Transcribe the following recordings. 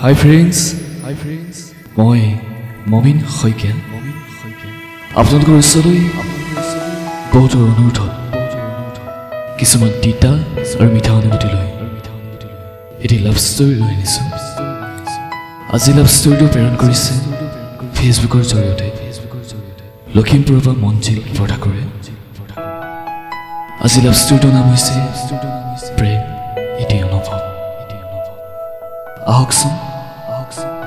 হাই friends, মই মমিন শইকীয়া আপোনালোকৰ ওচৰলৈ বহুতৰ অনুৰোধত কিছুমান তিতা আৰু মিঠা অনুভূতি লৈ এটি লাভ ষ্টৰী লৈ আনিছোঁ। আজি লাভ ষ্টৰীটো প্ৰেৰণ কৰিছে ফেচবুকৰ জৰিয়তে লখিমপুৰৰ পৰা মঞ্জিল বৰঠাকুৰে। আজি লাভ ষ্টৰীটোৰ নাম হৈছে প্ৰেম এটি অনুভৱ। আহকচোন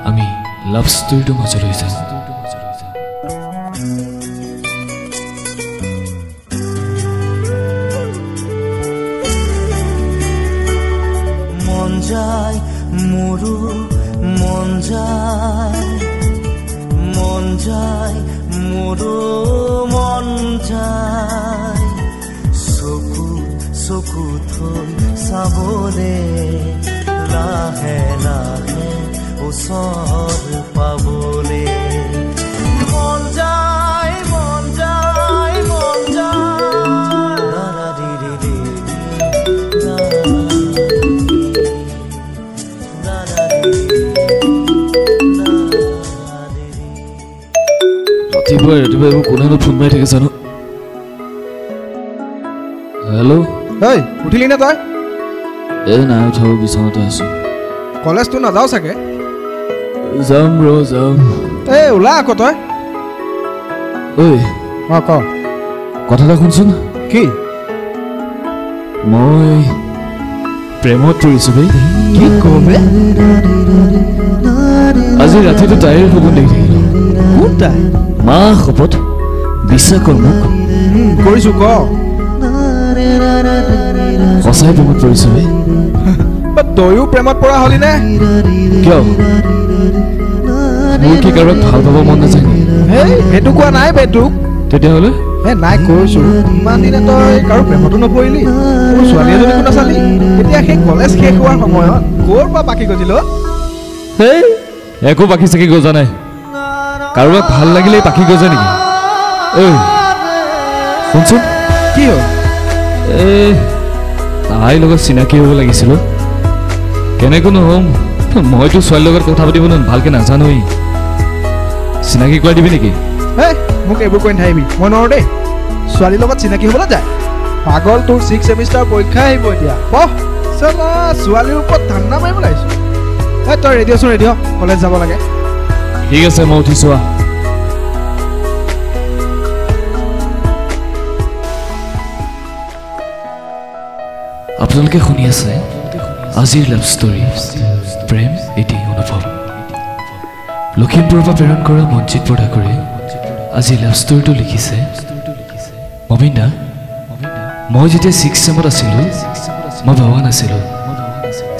আমি লাভ ষ্টৰীটোৰ মাজলৈ যাওঁ। মন যায় মোৰো, মন যায়, মন যায় মোৰো, মন যায় চকু চকু থৈ চাবলে, লাহে লাহে ওচৰ পাবলে। মন যায়, মন যায়, মন যায়। দাৰা দি দি দি ৰাতিপুৱাই ৰাতিপুৱাই এইবোৰ কোনেনো ফোন মাৰি থাকে জানো। হেল্ল', ঐ উঠিলি নে তই? এই নাই উঠাও, বিচনাতে আছো। কলেজটো নাযাওঁ চাগে? যাম ৰ যাম। এই ওলা আকৌ তই। ঐ অঁ ক। কথা এটা শুনচোন। কি? মই প্ৰেমত পৰিছো বে। কি কবে? আজি ৰাতিটো তাইৰ সপোন দেখি থাকিলো। কোন তাই? মা শপত, বিশ্বাস কৰ মোক। কৰিছো ক। সঁচাই প্ৰেমত পৰিছো বে। তয়ো প্ৰেমত পৰা হলি নে? কিয়, মোৰ কি কাৰোবাক ভাল পাব মন নাযায় নেকি? হেই সেইটো কোৱা নাই বে তোক। তেতিয়াহ'লে? এ নাই কৈছো, ইমান দিনে তই কাৰো প্ৰেমতো নপৰিলি, কোনো ছোৱালী এজনীকো নাচালি, এতিয়া সেই কলেজ শেষ হোৱাৰ সময়ত ক'ৰ পৰা বাকী গজিল? হেই একো বাকী চাকি গজা নাই। কাৰোবাক ভাল লাগিলেই পাখি গজে নেকি? ঐ শুনচোন। কি হ'ল? এই তাইৰ লগত চিনাকি হ'ব লাগিছিল। কেনেকৈনো হ'ম? মইতো ছোৱালীৰ লগত কথা পাতিব ভালকৈ নাজানোৱেই। চিনাকি কৰাই দিবি নেকি? হেই মোক এইবোৰ কৈ নাথাকিবি, মই নোৱাৰোঁ দেই। ছোৱালীৰ লগত চিনাকি হ'বলৈ যায় পাগল? তোৰ 6 ছেমিষ্টাৰ পৰীক্ষা আহিব এতিয়া, পঢ়। চালা ছোৱালীৰ ওপৰত ধান্দা মাৰিবলৈ আহিছোঁ। এই তই ৰেডি আছো? ৰেডি হ, কলেজ যাব লাগে। ঠিক আছে মই উঠিছোঁ। আপোনালোকে শুনি আছে আজিৰ লাভ ষ্টৰী প্ৰেম এটি অনুভৱ। লখিমপুৰৰ পৰা প্ৰেৰণ কৰা মঞ্জিত বৰঠাকুৰে আজি লাভ ষ্টৰীটো লিখিছে। মমিন দা, মই যেতিয়া 6 ছেমত আছিলোঁ মই ভবা নাছিলোঁ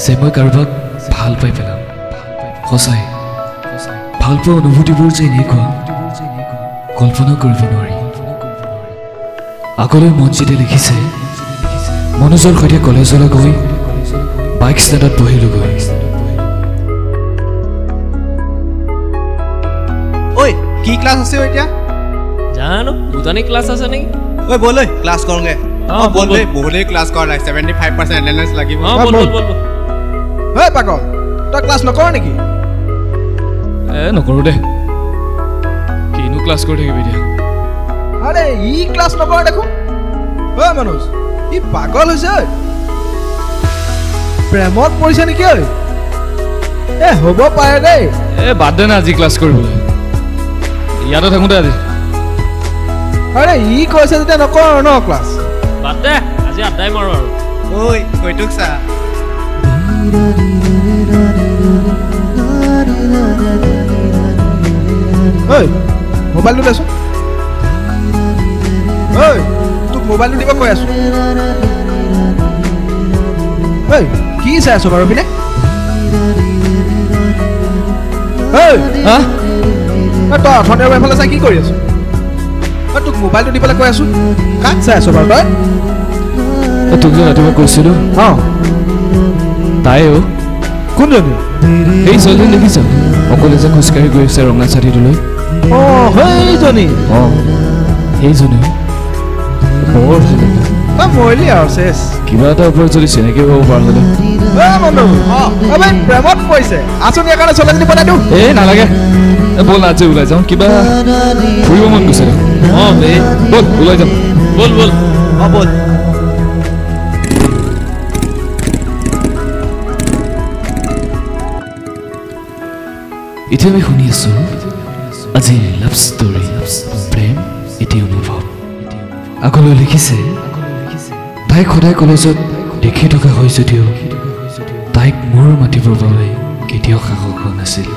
যে মই কাৰোবাক ভাল পাই পেলাম। সঁচাই ভালপোৱা অনুভূতিবোৰ যে এনেকুৱা কল্পনা কৰিব নোৱাৰি। আগলৈ মঞ্জিতে লিখিছে, মনোজৰ সৈতে কলেজলৈ গৈ বাইক ষ্টেণ্ডত বহিলোগৈ। ঐ কি ক্লাছ আছে এতিয়া? জানো বুটানি ক্লাছ আছে নেকি? ঐ বল ঐ ক্লাছ কৰোঁগে। অঁ বল ঐ, বহুতেই ক্লাছ কৰা নাই, 75% এটেণ্ডেঞ্চ লাগিব। অঁ বল বল বল। ঐ পাগল, তই ক্লাছ নকৰ নেকি? এ নকৰোঁ দে, কিনো ক্লাছ কৰি থাকিবি এতিয়া। আৰে ই ক্লাছ নকৰ দেখোন। ঐ মনোজ, ই পাগল হৈছে ঐ, প্ৰেমত পৰিছে নেকি ঐ? এ হ'ব পাৰে দেই। এ বাদ দে না আজি ক্লাছ কৰিবলৈ, ইয়াতে থাকোঁতে আজি। আৰে ই কৈছে যেতিয়া নকৰ ন ক্লাছ। বাদ দে আজি আড্ডাই মাৰোঁ আৰু। ঐ কৈটোক চা। ঐ মোবাইলটো দেচোন। ঐ তোক মোবাইলটো দিব কৈ আছো। ঐ কি চাই আছ বাৰু পিনে? ঐ হা, তই অথনিৰ পৰা এইফালে চাই কি কৰি আছ? ঐ তোক মোবাইলটো দিবলৈ কৈ আছো, কাক চাই আছ বাৰু তই? তোক যে ৰাতিপুৱা কৈছিলোঁ। অঁ তাই অ। কোনজনী? সেই ছোৱালীজনী দেখিছ অকলে যে খোজকাঢ়ি গৈ আছে ৰঙা ছাতিটো লৈ? অঁ সেইজনী। অঁ সেইজনী, বৰ ভাল লাগে। তই মৰিলি আৰু চেচ। কিবা এটা ওপৰত যদি চিনাকি হ'ব পাৰ হ'লে। বন্ধু প্ৰেমত পৰিছে, আচোন ইয়াৰ কাৰণে ছোৱালীজনী পতাই দিওঁ। এই নালাগে, ব'ল আজি ওলাই যাওঁ, কিবা ফুৰিব মন গৈছে। অঁ এই ব'ল ওলাই যাওঁ, ব'ল ব'ল। অঁ ব'ল। এতিয়া আমি শুনি আছোঁ আজিৰ লাভ ষ্টৰী, প্ৰেম এটি অনুভৱ। আগলৈ লিখিছে, তাইক সদায় কলেজত দেখি থকা হয় যদিও তাইক মোৰ মাতিবৰ বাবে কেতিয়াও সাহস হোৱা নাছিল।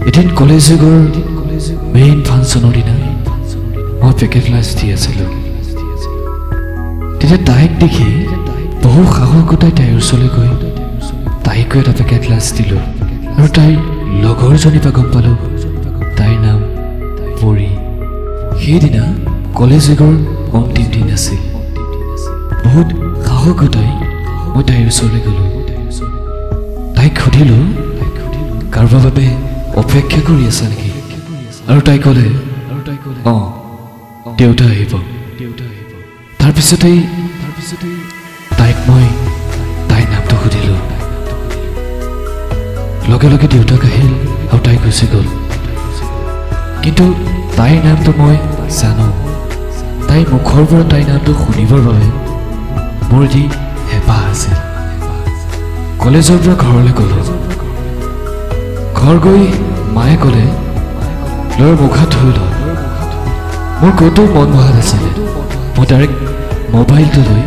এদিন কলেজ যুগৰ মেইন ফাংচনৰ দিনা মই পেকেট লাঞ্চ দি আছিলোঁ। তেতিয়া তাইক দেখি বহু সাহস গোটাই তাইৰ ওচৰলৈ গৈ তাইকো এটা পেকেট লাঞ্চ দিলোঁ আৰু তাইৰ লগৰজনীৰ পৰা গম পালোঁ তাইৰ নাম পৰী। সেইদিনা কলেজ যুগৰ অন্তিম দিন আছিল। বহুত সাহস গোটাই মই তাইৰ ওচৰলৈ গ'লোঁ। তাইক সুধিলোঁ, কাৰোবাৰ বাবে অপেক্ষা কৰি আছা নেকি? আৰু তাই ক'লে, অঁ দেউতা আহিব। তাৰপিছতেই তাইক মই তাইৰ নামটো সুধিলোঁ। লগে লগে দেউতাক আহিল আৰু তাই গুচি গ'ল। কিন্তু তাইৰ নামটো মই জানো। তাইৰ মুখৰ পৰা তাইৰ নামটো শুনিবৰ বাবে মোৰ এটি হেঁপাহ আছিল। কলেজৰ পৰা ঘৰলৈ গ'লোঁ। ঘৰ গৈ মায়ে ক'লে, ল'ৰা মুখ হাত ধুই ল। মোৰ ক'তো মন বহা নাছিলে। মই ডাইৰেক্ট মোবাইলটো লৈ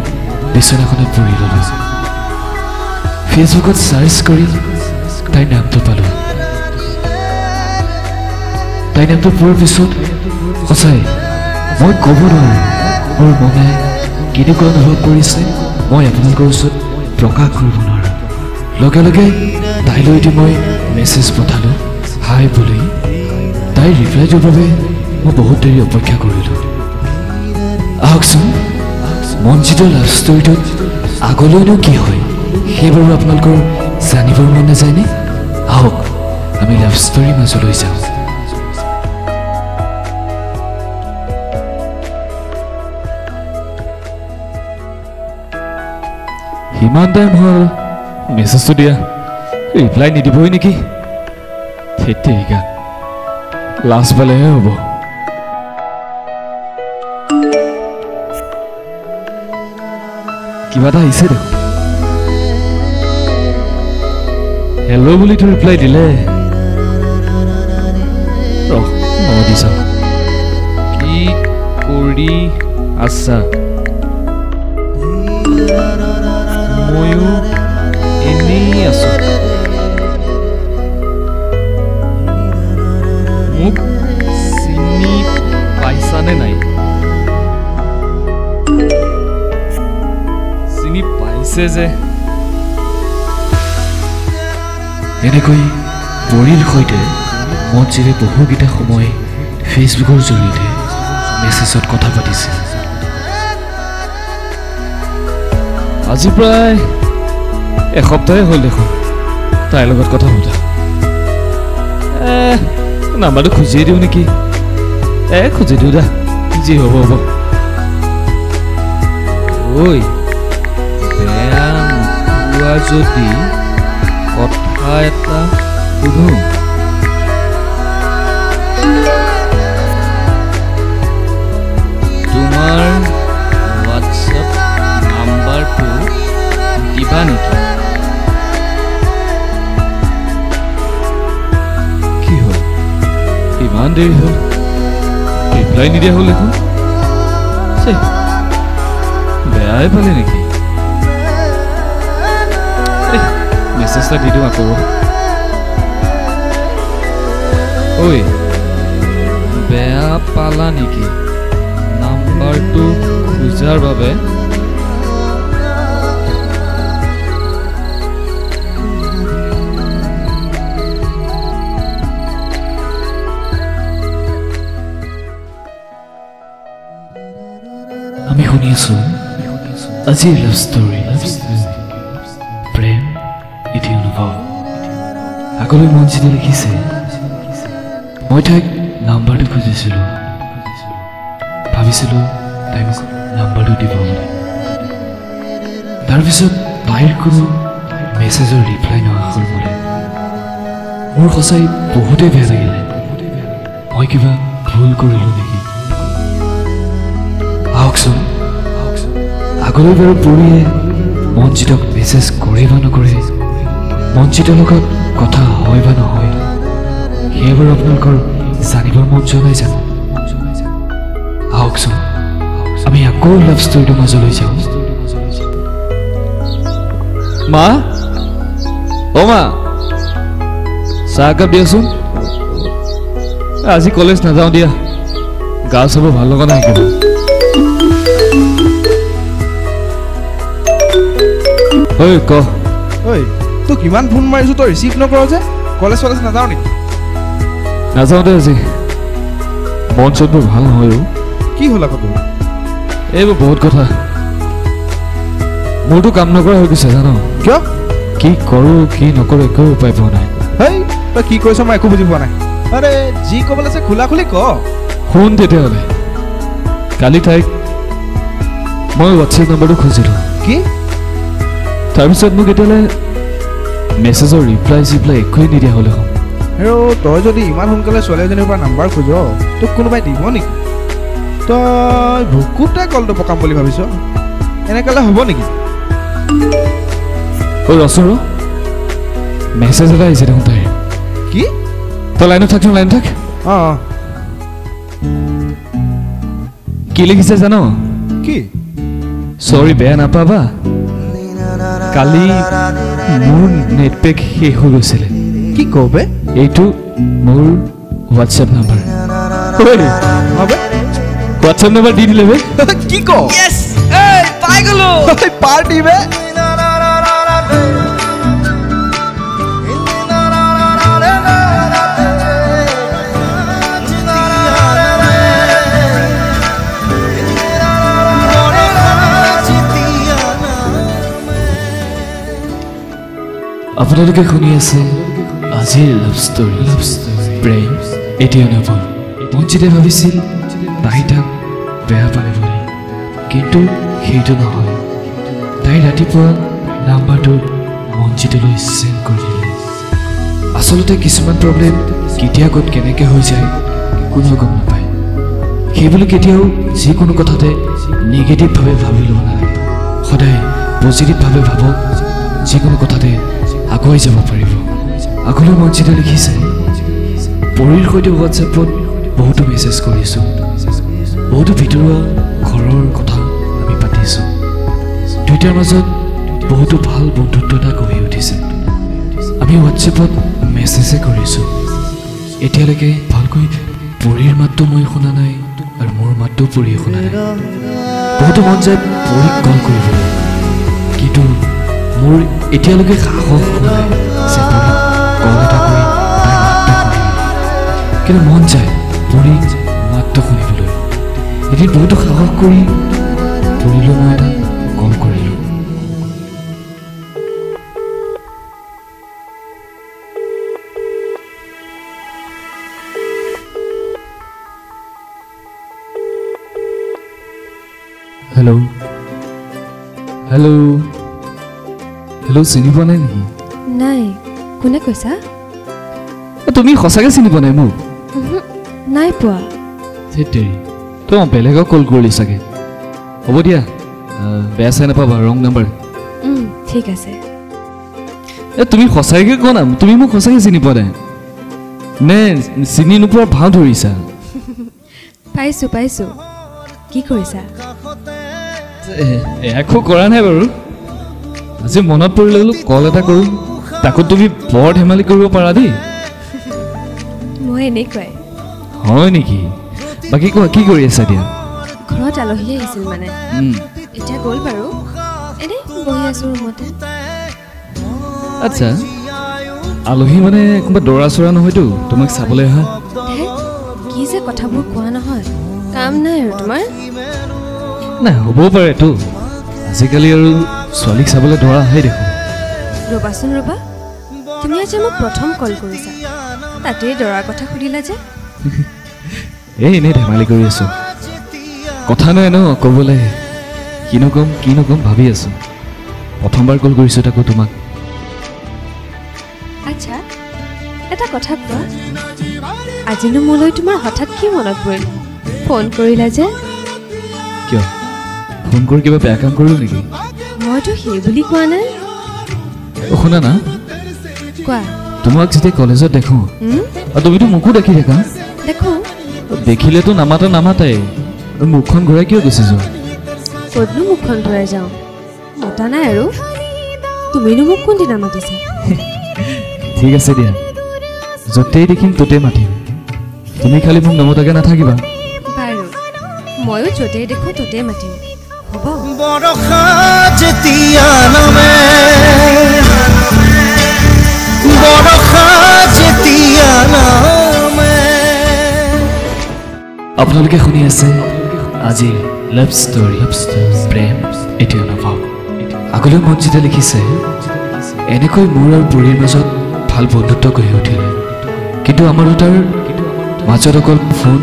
বিচনাখনত পৰি ল'লোঁ। ফেচবুকত চাৰ্চ কৰি তাইৰ নামটো পালোঁ। তাইৰ নামটো পোৱাৰ পিছত সঁচাই মই ক'ব নোৱাৰোঁ মোৰ মনে কেনেকুৱা অনুভৱ কৰিছে, মই আপোনালোকৰ ওচৰত প্ৰকাশ কৰিব নোৱাৰোঁ। লগে লগে তাইলৈ এটি মই মেছেজ পঠালোঁ, হাই বুলি। তাইৰ ৰিপ্লাইটোৰ বাবে মই বহুত দেৰি অপেক্ষা কৰিলোঁ। আহকচোন মনজিতৰ লাভ ষ্টৰীটোত আগলৈনো কি হয় সেইবাৰু আপোনালোকৰ জানিবৰ মন নাযায়নে? আহক আমি লাভ ষ্টৰীৰ মাজলৈ যাওঁ। ইমান টাইম হ'ল মেছেজটো দিয়া, ৰিপ্লাই নিদিবই নেকি? ধেৎ তেৰিকা, লাজ পালেহে হ'ব। কিবা এটা আহিছে দেখোন। হেল্ল' বুলিতো ৰিপ্লাই দিলে। ৰহ মই দি চাওঁ। কি কৰি আছা? ময়ো এনেই আছো। মোক চিনি পাইছানে নাই? চিনি পাইছে যে। এনেকৈ পৰীৰ সৈতে মনজিৰে বহুকেইটা সময় ফেচবুকৰ জৰিয়তে মেছেজত কথা পাতিছিল। আজি প্ৰায় এসপ্তাহে হ'ল দেখোন তাইৰ লগত কথা পতা। নাম্বাৰটো খুজিয়ে দিওঁ নেকি? খুজি দিওঁ দা, যি হ'ব হ'ব। ঐ, বেয়া নোপোৱা যদি কথা এটা সোধো। তোমাৰ হোৱাটছএপ নাম্বাৰটো দিবা নেকি? কি হ'ল, ইমান দেৰি হ'ল, ৰিপ্লাই নিদিয়া হ'ল দেখোন? বেয়াই পালে নেকি? মেছেজ এটা দি দিওঁ আকৌ। ঐ, বেয়া পালা নেকি নাম্বাৰটো খোজাৰ বাবে? আমি শুনি আছো আজিৰ লাভ ষ্টৰী, প্ৰেম এটি অনুভৱ। আগলৈ মনজিতে লিখিছে, মই তাইক নাম্বাৰটো খুজিছিলোঁ, ভাবিছিলোঁ তাই মোক নাম্বাৰটো দিব বুলি। তাৰপিছত তাইৰ কোনো মেছেজৰ ৰিপ্লাই নহা হ'ল বোলে। মোৰ সঁচাই বহুতেই বেয়া লাগিলে, মই কিবা ভুল কৰিলোঁ নেকি? আহকচোন আগলৈ বাৰু পৰীয়ে মনজিতক মেছেজ কৰে বা নকৰে, মনজিতৰ লগত কথা হয় বা নহয়, সেয়া বাৰু আপোনালোকৰ জানিবৰ মন যোৱা নাই জানো? আহকচোন আমি আকৌ লাভ ষ্টৰীটোৰ মাজলৈ যাওঁ। মা, অ মা, চাহ একাপ দিয়াচোন। আজি কলেজ নাযাওঁ দিয়া, গা চাব ভাল লগা নাই কিবা। ঐ ক। ঐ তোক ইমান ফোন মাৰিছোঁ তই ৰিচিভ নকৰ যে, কলেজ চলেজ নাযাওঁ নেকি? নাযাওঁ দে আজি, মন চনবোৰ ভাল নহয় অ'। কি হ'ল আকৌ তোৰ? এইবোৰ বহুত কথা, মোৰতো কাম নকৰা হৈ গৈছে জান। কিয়? কি কৰোঁ কি নকৰোঁ একো উপায় পোৱা নাই। হেই তই কি কৈছ মই একো বুজি পোৱা নাই। আৰে যি ক'বলৈ আছে খোলা খুলি ক। শুন তেতিয়াহ'লে, কালি তাইক মই হোৱাটছএপ নম্বৰটো খুজিলোঁ। কি? তাৰপিছত মোক এতিয়ালৈ মেছেজৰ ৰিপ্লাই চিপ্লাই একোৱেই নিদিয়া হ'ল দেখোন। আৰু তই যদি ইমান সোনকালে ছোৱালী এজনীৰ পৰা নাম্বাৰ খোজ, তোক কোনোবাই দিব নেকি? তই ভুকুতে কলটো পকাম বুলি ভাবিছ, এনেকালে হ'ব নেকি? ঐ ৰচোন ৰ, মেছেজ এটা আহিছে দেখোন তাইৰ। কি? তই লাইনত থাকচোন, লাইনত থাক। অঁ। কি লিখিছে জান? কি? চৰি বেয়া নাপাবা, কালি মোৰ নেটপেক শেষ হৈ গৈছিলে। কি কবে? এইটো মোৰ হোৱাটছএপ নাম্বাৰ। হোৱাটছএপ নাম্বাৰ দি দিলে বে। কি ক? পাই গলো পাৰ্টি বে। আপোনালোকে শুনি আছে আজিৰ লাভ ষ্টৰী, প্ৰেম এটি অনুভৱ। মনজিতে ভাবিছিল তাই তাক বেয়া পালে বুলি, কিন্তু সেইটো নহয়। তাই ৰাতিপুৱা নাম্বাৰটো মনজিতলৈ চেণ্ড কৰি দিলে। আচলতে কিছুমান প্ৰব্লেম কেতিয়া ক'ত কেনেকৈ হৈ যায় কোনেও গম নাপায়। সেইবুলি কেতিয়াও যিকোনো কথাতে নিগেটিভভাৱে ভাবি ল'ব নালাগে। সদায় পজিটিভভাৱে ভাবক, যিকোনো কথাতে আগুৱাই যাব পাৰিব। আগলৈ মনজিতে লিখিছে, পৰীৰ সৈতে হোৱাটছএপত বহুতো মেছেজ কৰিছোঁ, বহুতো ভিতৰুৱা ঘৰৰ কথা আমি পাতিছোঁ। দুয়োটাৰ মাজত বহুতো ভাল বন্ধুত্ব এটা গঢ়ি উঠিছে। আমি হোৱাটছএপত মেছেজে কৰিছোঁ। এতিয়ালৈকে ভালকৈ পৰীৰ মাতটো মই শুনা নাই আৰু মোৰ মাতটো পৰীয়ে শুনা নাই। বহুতো মন যায় পৰীক কল কৰিবলৈ, কিন্তু মোৰ এতিয়ালৈকে সাহস হোৱা নাই যে পৰীক কল এটা কৰি তাইৰ মাতটো শুনিম। কিন্তু মন যায় পৰীক মাতটো শুনিবলৈ। এদিন বহুতো সাহস কৰি পৰীলৈ মই এটা কল কৰিলোঁ। হেল্ল' হেল্ল' হেল্ল', চিনি পোৱা নাই নেকি? নাই। কোনে কৈছা? তুমি সঁচাকৈ চিনি পোৱা নাই মোক? নাই পোৱা। ধেৎতেৰি, তই বেলেগক কল কৰিলি চাগে। হ'ব দিয়া, বেয়া চাই নাপাবা, ৰং নাম্বাৰ। ঠিক আছে। এ তুমি সঁচাকৈ কোৱা না, তুমি মোক সঁচাকৈ চিনি পোৱা নাই নে চিনি নোপোৱাৰ ভাও ধৰিছা? পাইছোঁ পাইছোঁ। কি কৰিছা? একো কৰা নাই বাৰু, আজি মনত পৰিলে বোলো কল এটা কৰোঁ। তাকো তুমি বৰ ধেমালি কৰিব পাৰা দেই। মই এনেকুৱাই। হয় নেকি? বাকী কোৱা, কি কৰি আছা এতিয়া? ঘৰত আলহী আহিছিল মানে, এতিয়া গ'ল বাৰু, এনেই বহি আছোঁ ৰুমতে। আচ্ছা, আলহী মানে কোনোবা দৰা চৰা নহয়তো তোমাক চাবলৈ অহা? কি যে কথাবোৰ কোৱা নহয়, কাম নাই আৰু তোমাৰ? নাই, হ'বও পাৰেতো, আজিকালি আৰু ছোৱালীক চাবলৈ দৰা আহে দেখোন। ৰ'বাচোন ৰ'বা, তুমি আজি মোক প্ৰথম কল কৰিছা, তাতেই দৰাৰ কথা সুধিলা যে? এই এনেই ধেমালি কৰি আছোঁ, কথা নাই ন ক'বলৈ, কিনো ক'ম কিনো ক'ম ভাবি আছোঁ। প্ৰথমবাৰ কল কৰিছোঁ তাকো তোমাক। আচ্ছা এটা কথা কোৱা, আজিনো মোলৈ তোমাৰ হঠাৎ কি মনত পৰিল ফোন কৰিলা যে? কিয় ফোন কৰি কিবা বেয়া কাম কৰিলোঁ নেকি? মইতো সেই বুলি কোৱা নাই। শুনা না। কোৱা। তোমাক যেতিয়া কলেজত দেখোঁ, আৰু তুমিতো মোকো দেখি থাকা। দেখোঁ। দেখিলেতো নামাতা নামাতাই, মুখখন ঘূৰাই কিয় গুচি যোৱা? ক'তনো মুখখন ঘূৰাই যাওঁ, মতা নাই আৰু। তুমিনো মোক কোনদিনা মাতিছা? ঠিক আছে দিয়া, য'তেই দেখিম ত'তেই মাতিম, তুমি খালি মোক নমতাকৈ নাথাকিবা। বাৰু, ময়ো য'তেই দেখোঁ ত'তেই মাতিম, হ'ব? বৰষা যেতিয়া নামে, বৰষা যেতিয়া নামে। আপোনালোকে শুনি আছে আজিৰ লাভ ষ্টৰী, প্ৰেম এটি অনুভৱ। আগলৈ মনজিতে লিখিছে, এনেকৈ মোৰ আৰু পুৰীৰ মাজত ভাল বন্ধুত্ব গঢ়ি উঠিলে, কিন্তু আমাৰ দুটাৰ মাজত অকল ফোন,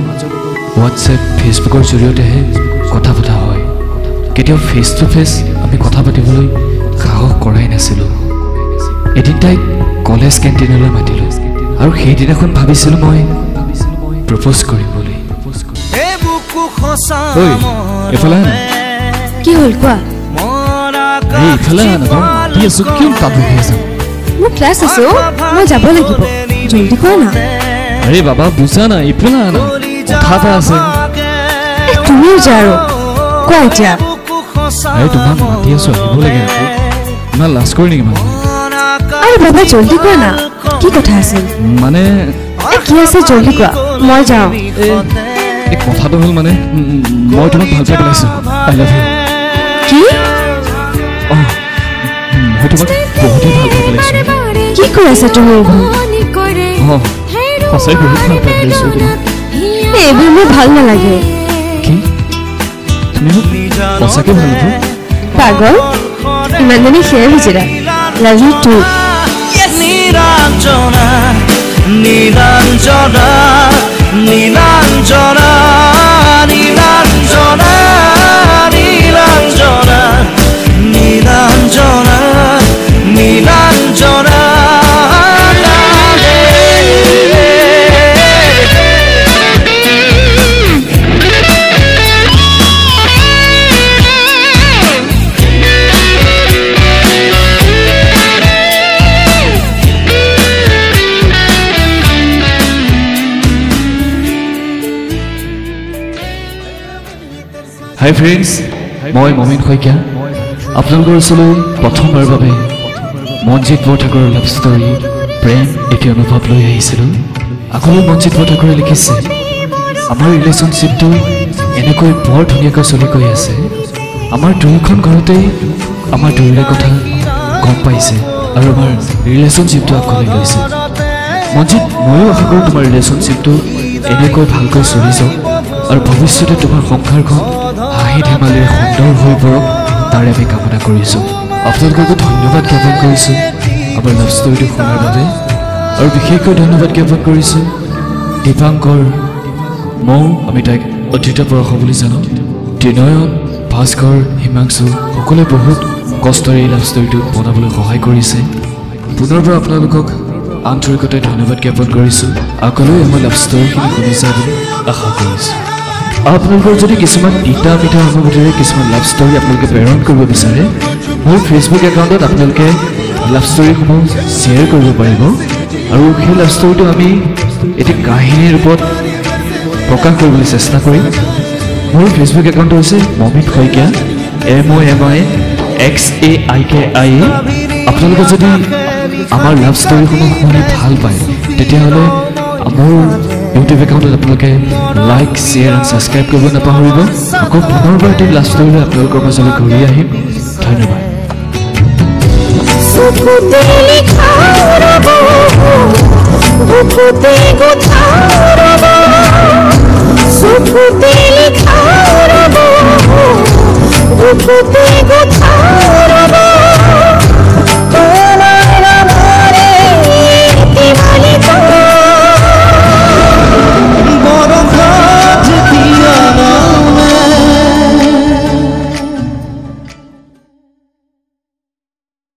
হোৱাটছএপ, ফেচবুকৰ জৰিয়তেহে কথা পতা হয়। কেতিয়াও ফেচ টু ফেচ আমি কথা পাতিবলৈ সাহস কৰাই নাছিলোঁ। এদিন তাইক কলেজ কেণ্টিনলৈ মাতিলোঁ আৰু সেইদিনাখন ভাবিছিলোঁ মই প্ৰপ'জ কৰিম বুলি। কি হ'ল কোৱা? মোৰ ক্লাছ আছে, মই যাব লাগিব, জলদি কোৱা না। আৰে বাবা বুজা নাই, ইফালে আহা না, কথা এটা আছে। তুমিও যা আৰু, কোৱা এতিয়া। আৰে তোমাক মাতি আছো, আহিব লাগে আকৌ, ইমান লাজ কৰি নেকি মানুহ? আৰে বাবা জলদি কোৱা না, কি কথা আছিল? মানে কি আছে জলদি কোৱা, মই যাওঁ। এই কথাটো হ'ল মানে মই তোমাক ভাল পাই পেলাইছোঁ। I love you. কি? অঁ, মই তোমাক বহুতেই ভাল পাই পেলাইছোঁ। কি কৈ আছা তুমি এইবোৰ? অঁ, সঁচাই বহুত ভাল পাই পেলাইছোঁ তোমাক। এইবোৰ মোৰ ভাল নালাগে। কি? তুমি মোক সঁচাকৈ ভাল নোপোৱা? পাগল, ইমান দিনে সেয়াই বুজিলা। Love you too. Nilanjana Nilanjana Nilanjana Nilanjana Nilanjana Nilanjana Nilanjana. Hi friends, মই মমিন শইকীয়া আপোনালোকৰ ওচৰলৈ প্ৰথমবাৰৰ বাবে মনজিত বৰঠাকুৰৰ লাভ ষ্টৰী প্ৰেম এটি অনুভৱ লৈ আহিছিলোঁ। আগলৈ মনজিত বৰঠাকুৰে লিখিছে, আমাৰ ৰিলেশ্যনশ্বিপটো এনেকৈ বৰ ধুনীয়াকৈ চলি গৈ আছে। আমাৰ দুয়োখন ঘৰতেই আমাৰ দুয়োৰে কথা গম পাইছে আৰু আমাৰ ৰিলেশ্যনশ্বিপটো আগলৈ লৈছে। মনজিত, ময়ো আশা কৰোঁ তোমাৰ ৰিলেশ্যনশ্বিপটো এনেকৈ ভালকৈ চলি যাওক আৰু ভৱিষ্যতে তোমাৰ সংসাৰখন হাঁহি ধেমালিৰে সুন্দৰ হৈ পৰক, তাৰে আমি কামনা কৰিছোঁ। আপোনালোককো ধন্যবাদ জ্ঞাপন কৰিছোঁ আমাৰ লাভ ষ্টৰীটো শুনাৰ বাবে, আৰু বিশেষকৈ ধন্যবাদ জ্ঞাপন কৰিছোঁ দীপাংকৰ মৌ, আমি তাইক অধৃত পৰশ বুলি জানো, ত্ৰিনয়ন, ভাস্কৰ, হিমাংশু সকলোৱে বহুত কষ্টৰে এই লাভ ষ্টৰীটো বনাবলৈ সহায় কৰিছে। পুনৰবাৰ আপোনালোকক আন্তৰিকতাৰে ধন্যবাদ জ্ঞাপন কৰিছোঁ। আগলৈ আমাৰ লাভ ষ্টৰীখিনি শুনি যায় বুলি আশা কৰিছোঁ। আপোনালোকৰ যদি কিছুমান তিতা মিঠা অনুভূতিৰে কিছুমান লাভ ষ্টৰী আপোনালোকে প্ৰেৰণ কৰিব বিচাৰে, মোৰ ফেচবুক একাউণ্টত আপোনালোকে লাভ ষ্টৰীসমূহ শ্বেয়াৰ কৰিব পাৰিব আৰু সেই লাভ ষ্টৰীটো আমি এটি কাহিনীৰ ৰূপত প্ৰকাশ কৰিবলৈ চেষ্টা কৰিম। মোৰ ফেচবুক একাউণ্টটো হৈছে মমিন শইকীয়া, MOMIXAIKIA। আপোনালোকে যদি আমাৰ লাভ ষ্টৰীসমূহ শুনি ভাল পায়, তেতিয়াহ'লে মোৰ ইউটিউব একাউণ্টত আপোনালোকে লাইক, শ্বেয়াৰ এণ্ড ছাবস্ক্ৰাইব কৰিব নাপাহৰিব। আকৌ পুনৰবাৰ এটি লাভ ষ্টৰীলৈ আপোনালোকৰ মাজলৈ ঘূৰি আহিম। ধন্যবাদ। বুকুতে গোথা।